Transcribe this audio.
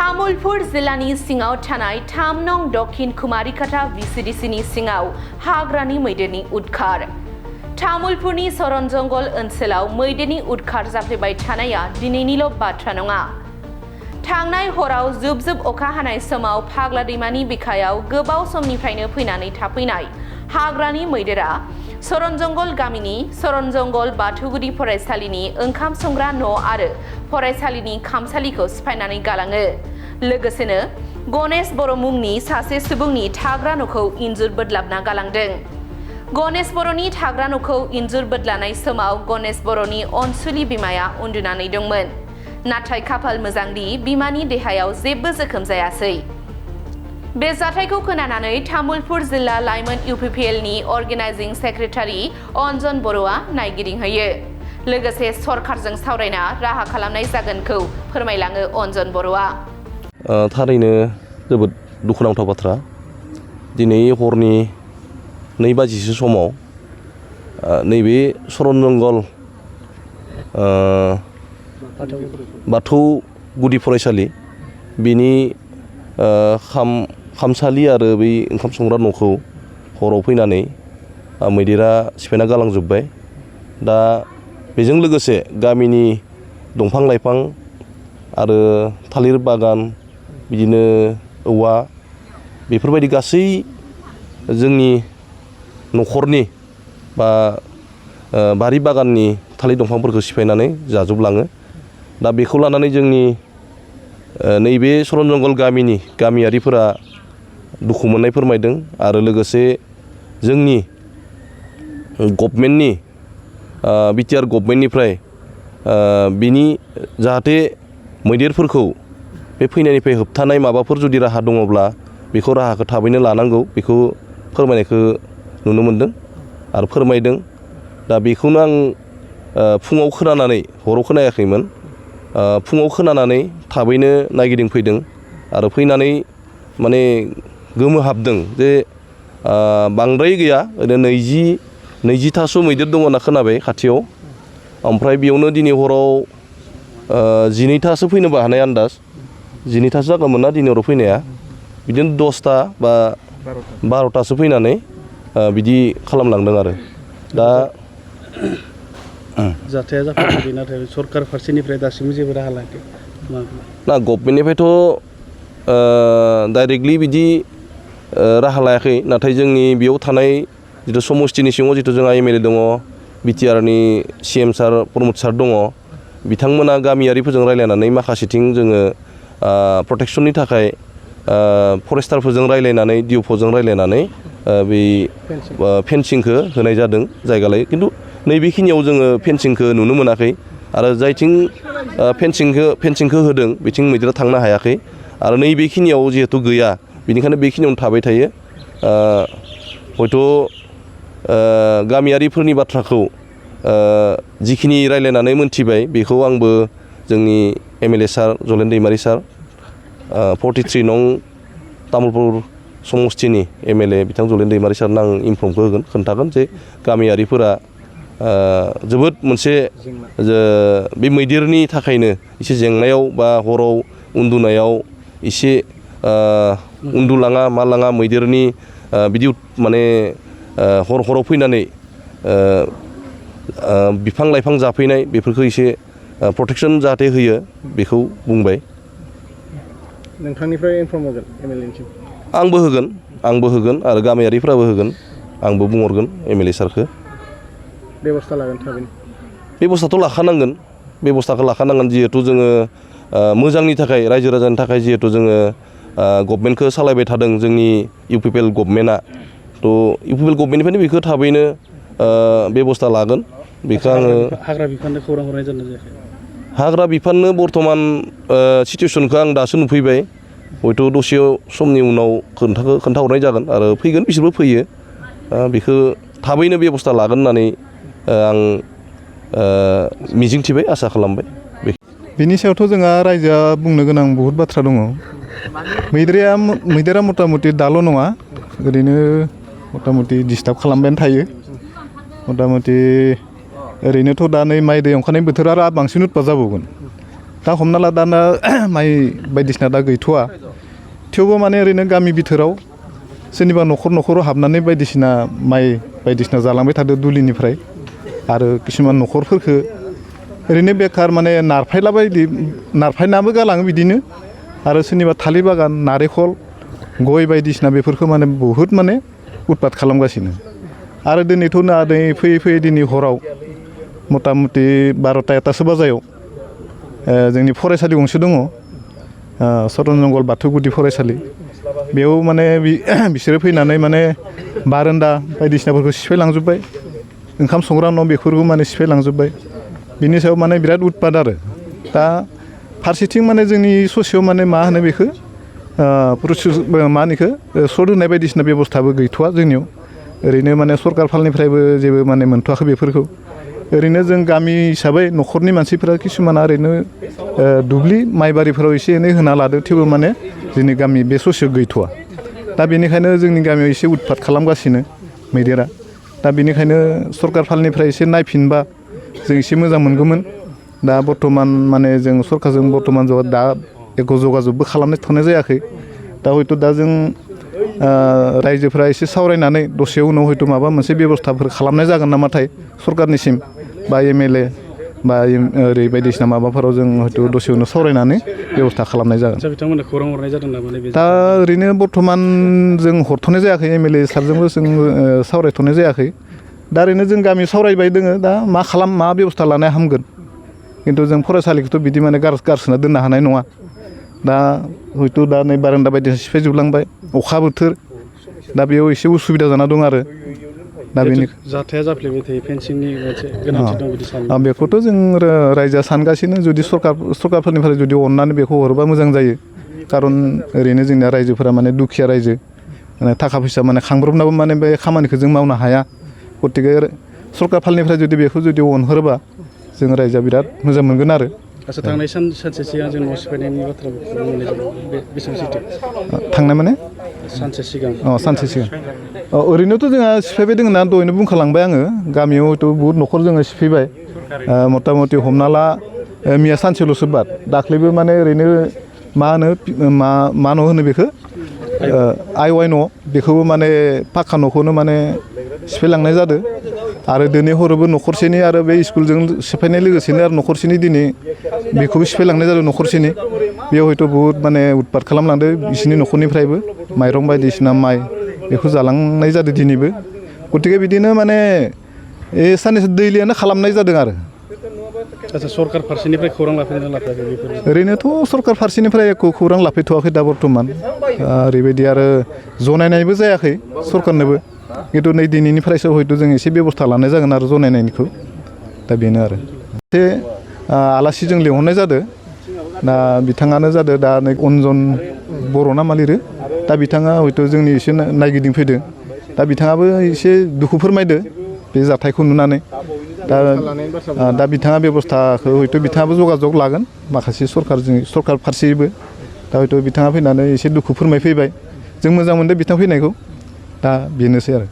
तामुलपुर जिल्लानि सिङाव थानाय 3 नं दक्षिण कुमारिकाटा VCDCनि सिङाव हाग्रानि मैदेरनि उदखार। तामुलपुरनि सरनजंगल ओनसोलाव मैदेरनि उदखार जाफ्लेबाय थानाया दिनैनिल' बाथ्रा नङा। थांनाय हराव जुब अखा हानाय समाव फाग्ला दैमानि बिखायाव गोबाव समनिफ्रायनो फैनानै थाफैनाय हाग्रानि मैदेरा सरनजंगल गामिनि सरनजंगल बाथौगुदि फरायसालिनि ओंखाम संग्रा न' आरो फरायसालिनि खामसालिखौ सिफायनानै गालाङो। लोगोसेनो गणेश बर' मुंनि सासे सुबुंनि थाग्रा न'खौ इन्जुर बोदलाबना गालांदों। गणेश बर'नि थाग्रा न'खौ इन्जुर बोदलानाय समाव गणेश बर'नि अनसुलि बिमाया उन्दुनानै दंमोन। नाथाय खाफाल मोजांदि बिमानि देहायाव जेबो जोखोम जायासै। बे जाथायखौ खोनानानै तामुलपुर जिल्ला लाइमोन UPPLनि अर्गेनाइजिं सेक्रेटारि अन्जन बर'आ नायगिदिंहैयो। लोगोसे सरकारजों सावरायना राहा खालामनाय जागोनखौ फोरमायलाङो अन्जन बर'आ। थारैनो जोबोद दुखुनांथाव बाथ्रा। दिनै हरनि 2 बाजिसो समाव नैबे सरनजंगल बाथौ गुदि फरायसालि बिनि खामसालि आरो बै ओंखाम संग्रा न'खौ हराव फैनानै मैदेरा सिफायना गालांजोब्बाय। दा बेजों लोगोसे गामिनि दंफां लाइफां आरो थालिर बागान बिदिनो औवा बेफोरबायदि गासै जोंनि न'खरनि बा बारि बागाननि थालिर दंफांफोरखौ सिफायनानै जाजोबलाङो। दा बेखौ लानानै जोंनि नैबे सरनजंगल गामिनि गामियारिफोरा दुखु मोननाय फोरमायदों आरो लोगोसे जोंनि गभर्नमेन्टनि BTR गभर्नमेन्टनिफ्राय बिनि जाहाथे मैदेरफोरखौ बे फैनायनिफ्राय होबथानाय माबाफोर जुदि राहा दङब्ला बेखौ राहाखौ थाबैनो लानांगौ बेखौ फोरमायनायखौ नुनो मोनदों आरो फोरमायदों। दा बेखौनो आं फुङाव खोनानानै हराव खोनायाखैमोन। फुङाव खोनानानै थाबैनो नायगिदिंफैदों आरो फैनानै माने गोमोहाबदों जे बांद्राय गैया ओरैनो 20-20थासो मैदेर दङ होनना खोनाबाय खाथियाव। ओमफ्राय बेयावनो दिनै हराव 12थासो फैनोबो हानाय आन्दाज 12थासो जागौमोन ना दिनै हराव फैनाया। बिदिनो 10ता बा 12थासो फैनानै बिदि खालामलांदों आरो दा जाथाया जाफैबाय नाथाय सरकार फारसेनिफ्राय दासिमबो जेबो राहा लायाखै ना गभर्नमेन्टनिफ्रायथ' डाइरेक्टलि बिदि राहा लायाखै। नाथाय जोंनि बेयाव थानाय जिथु समस्तिनि सिङाव जिथु जोंहा MLA दङ BTRनि CM सार प्रमद सार दङ बिथांमोना गामियारिफोरजों रायज्लायनानै माखासेथिं जोङो प्रटेक्सननि थाखाय फरेस्टारफोरजों रायज्लायनानै DFOजों रायज्लायनानै बै फेन्सिंखौ होनाय जादों जायगा लायै। खिन्थु नैबेखिनियाव जोङो फेन्सिंखौ नुनो मोनाखै आरो जायथिं फेन्सिंखौ होदों बिथिं मैदेरा थांनो हायाखै आरो नैबेखिनियाव जिहेथु गैया बेनिखायनो बेखिनियावनो थाबाय थायो। हयथ' गामियारिफोरनि बाथ्राखौ जिखिनि रायज्लायनानै मोनथिबाय बेखौ आंबो जोंनि MLA सार जलेन दैमारि सार 43 नं तामुलपुर समस्तिनि MLA बिथां जलेन दैमारि सारनो आं इनफर्मखौ होगोन खोन्थागोन जे गामियारिफोरा जोबोद मोनसे बे मैदेरनि थाखायनो एसे जेंनायाव बा हराव उन्दुनायाव एसे उन्दुलाङा मालाङा मैदेरनि बिदि माने हराव फैनानै बिफां लाइफां जाफैनाय बेफोरखौ एसे प्रटेक्सन जाहाथे होयो बेखौ बुंबाय। नोंथांनिफ्राय इनफर्म होगोन MLA-निसिम? आंबो होगोन आरो गामियारिफ्राबो होगोन। आंबो बुंहरगोन MLA सारखौ। बेबस्था लागोन थाबैनो? बेबस्थाथ' बेबस्थाखौ लाखानांगोन जिहेथु जोङो मोजांनि थाखाय रायजो राजानि थाखाय जिहेथु जोङो गभर्नमेन्टखौ सालायबाय थादों जोंनि UPPL गभर्नमेन्टआ। थ' UPPL गभर्नमेन्टनिफ्रायनो बेखौ थाबैनो बेबस्था लागोन बेखौ आङो। हाग्रा बिफाननो खौरां हरनाय जादों जायाखै? हाग्रा बिफाननो बर्थमान सिटुवेसनखौ आं दासो नुफैबाय। हयथ' दसे समनि उनाव खोन्थाहरनाय जागोन आरो फैगोन बिसोरबो फैयो। बेखौ थाबैनो बेबस्था लागोन होननानै आं मिजिंथिबाय आसा खालामबाय। बेनि सायावथ' जोंहा रायजोआ बुंनो गोनां बहुद बाथ्रा दङ। मैदेरा मथा मथि दाल' नङा ओरैनो मथा मथि डिस्टार्ब खालामबायानो थायो। मथा मथि ओरैनोथ' दा नै माइ दै ओंखारनाय बोथोर आरो बांसिन उत्पात जाबावगोन। दा हमना ला दाना माइ बायदिसिना दा गैथ'वा थेवबो माने ओरैनो गामि बिथोराव सोरनिबा न'खराव हाबनानै बायदिसिना माइ बायदिसिना जालांबाय थादों दुलिनिफ्राय आरो किसुमान न'खरफोरखौ ओरैनो बेखार माने नारफायनाबो गालाङो बिदिनो आरो सोरनिबा थालिर बागान नारेंखल गय बायदिसिना बेफोरखौ माने बहुद माने उतपात खालामगासिनो आरो दिनैथ' फैयै फैयै दिनै हराव मथा मथि 12ता-1तासो बाजायाव जोंनि फरायसालि गंसे दङ सरन जंगल बाथौ गुदि फरायसालि बेयाव माने बिसोरो फैनानै माने बारान्दा बायदिसिनाफोरखौ सिफायलांजोब्बाय ओंखाम संग्रा न' बेफोरखौ माने सिफायलांजोब्बाय बिनि सायाव माने बिराद उतपात आरो दा फारसेथिं माने जोंनि ससेयाव माने मा होनो बेखौ मा होनो बेखौ सर्ट होनाय बायदिसिना बेबस्थाबो गैथ'वा जोंनियाव ओरैनो माने सरकार फालनिफ्रायबो जेबो माने मोनथ'वाखै बेफोरखौ ओरैनो जों गामि हिसाबै न'खरनि मानसिफोरा किसुमाना ओरैनो दुब्लि माइबारिफोराव एसे एनै होना लादों थेवबो माने जोंनि गामि बे ससेयाव गैथ'वा दा बेनिखायनो जोंनि गामियाव एसे उतपात खालामगासिनो मैदेरा दा बेनिखायनो सरकार फालनिफ्राय एसे नायफिनबा जों एसे मोजां मोनगौमोन दा बर्थमान माने जों सरकारजों बर्थमान दा एख' जगाजगबो खालामथ'नाय जायाखै दा हयथ' दा जों रायजोफोरा एसे सावरायनानै दसे उनाव हयथ' माबा मोनसे बेबस्थाफोर खालामनाय जागोन नामाथाय सरकारनिसिम बा MLA बा ओरै बायदिसिना माबाफोराव जों हयथ' दसे उनाव सावरायनानै बेबस्था खालामनाय जागोन। बिथांमोननो खौरां हरनाय जादों नामा नैबे दा ओरैनो बर्थमान जों हरथ'नाय जायाखै MLA सारजोंबो जों सावरायथ'नाय जायाखै दा ओरैनो जों गामियाव सावरायबाय दोङो दा मा बेबस्था लानाया हामगोन खिन्थु जों फरायसालिखौथ' बिदि माने गारसोना दोननो हानाय नङा दा हयथ' दा नै बारान्दा बायदिसिना सिफायजोबलांबाय अखा बोथोर दा बेयाव एसे उसुबिदा जाना दं आरो दा बेनि जाथाया जाफ्लेबाय थायो फेन्सिंनि मोनसे गोनांथि दं बिदि सानो बेखौथ' जों रायजोआ सानगासिनो जुदि सरकारफोरनिफ्राय जुदि अननानै बेखौ हरोबा मोजां जायो खारन ओरैनो जोंनिया रायजोफोरा माने दुखिया रायजो माने थाखा फैसा माने खांब्रबनाबो माने बे खामानिखौ जों मावनो हाया गतिके सरकार फालनिफ्राय जुदि बेखौ जुदि अनहरोबा जों रायजोआ बिराद मोजां मोनगोन आरो आच्चा थांनाय सानसे सिगां जों न' सिफायनायनि बाथ्रा बुंनाय जादों बेसेबां सैथो थांनाय माने सानसे सिगां ओरैनोथ' जोंहा सिफायबाय दोङो ना दहायनो बुंखालांबाय आङो गामियाव हयथ' बुहुद न'खर जोङो सिफायबाय मथा मथि हमना ला मैया सानसेल'सो बाद दाख्लैबो माने ओरैनो मा न' होनो बेखौ आइ न' बेखौबो माने पाक्का न'खौनो माने सिफायलांनाय जादों आरो दिनै हरावबो न'खरसेनि आरो बे स्कुलजों सिफायनाय लोगोसेनो आरो न'खरसेनि दिनै बेखौबो सिफायलांनाय जादों न'खरसेनि बेयाव हयथ' बुहुद माने उतपात खालामलांदों बिसोरनि न'खरनिफ्रायबो माइरं बायदिसिना माइ बेखौ जालांनाय जादों दिनैबो गतिके बिदिनो माने साननैसो दैलियानो खालामनाय जादों आरो आच्चा सरकार फारसेनिफ्राय खौरां लाफैदोंना लाफैयाखै बेफोर ओरैनोथ' सरकार फारसेनिफ्राय एख' खौरां लाफैथ'वाखै दा बर्थमान ओरैबायदि आरो जनायनायबो जायाखै सरकारनोबो खिन्थु नै दिनैनिफ्रायसो हयथ' जों एसे बेबस्था लानाय जागोन आरो जनायनायनिखौ दा बेनो आरो एसे आलासि जों लिंहरनाय जादों दा बिथाङानो जादों दा नै अन्जन बर' ना मा लिरो दा बिथाङा हयथ' जोंनि एसे नायगिदिंफैदों दा बिथाङाबो एसे दुखु फोरमायदो बे जाथायखौ नुनानै दा बिथाङा बेबस्थाखौ हयथ' बिथाङाबो जगाजग लागोन माखासे सरकार फारसेबो दा हयथ' बिथाङा फैनानै एसे दुखु फोरमायफैबाय जों मोजां मोनदों बिथां फैनायखौ दा बेनोसै आरो